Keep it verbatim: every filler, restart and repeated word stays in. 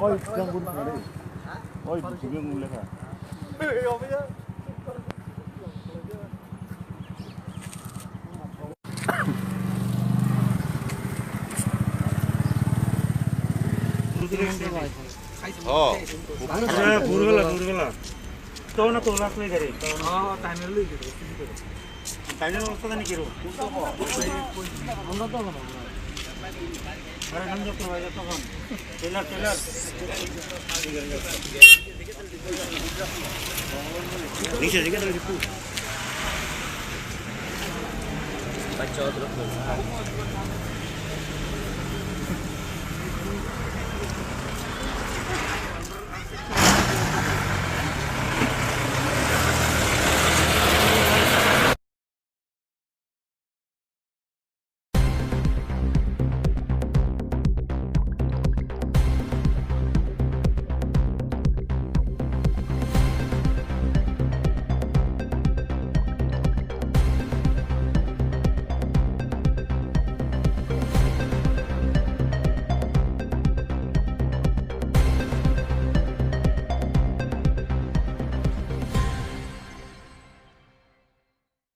Oi, bujigo mung lekha. Oh. Pura, pura gala, pura gala. Tau na tau last le gari. Oh, time le gari. Taino rostani kiro. Are nam jotto bhai jotto kon. Tailor, tailor. Niche dikhe to ekku. Bachcha otro.